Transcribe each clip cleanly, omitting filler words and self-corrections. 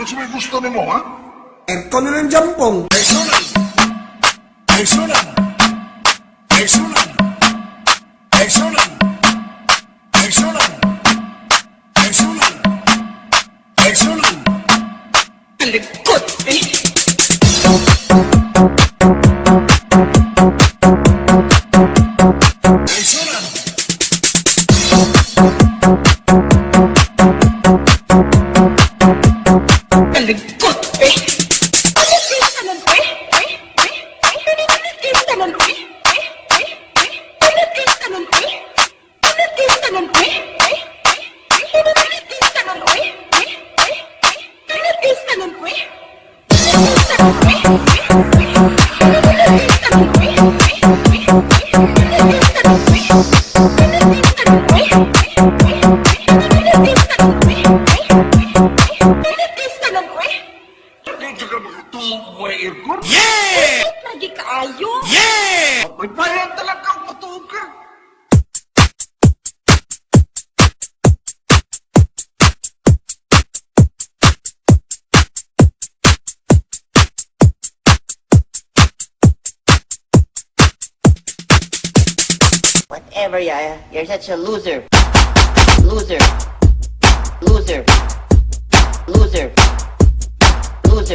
Ano sa may gusto nimo, ha? Aircon na ng jampong. Exunan! Exunan! Exunan! Exunan! Exunan! Exunan! Exunan! Likot eh. Exunan! Likot eh. Tanan eh. Eh eh eh. Tanan eh. Eh eh eh. Tanan eh. Tanan eh. Eh eh. Tanan eh. Eh eh. Tanan eh. Tanan eh. Tanan eh. Tanan eh. Dito ka makatulog mo aircon? Yeah! Lagi kaayo. Yeah! May bayad talaga ang matuog ka. Whatever, Yaya. You're such a loser. Loser. Loser. Loser. Loser.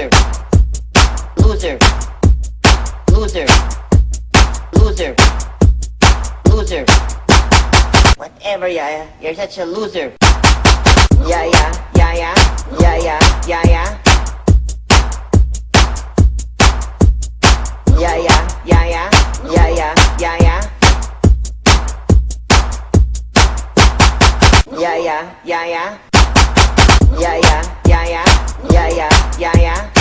Loser. Loser. Loser. Loser. Whatever, Yaya. You're such a loser. Yaya, Yaya, Yaya, Yaya. Yaya, Yaya, Yaya, Yaya. Yeah, yeah, yeah, yeah. Yeah, yeah, yeah, yeah. Yeah, yeah, yeah, yeah.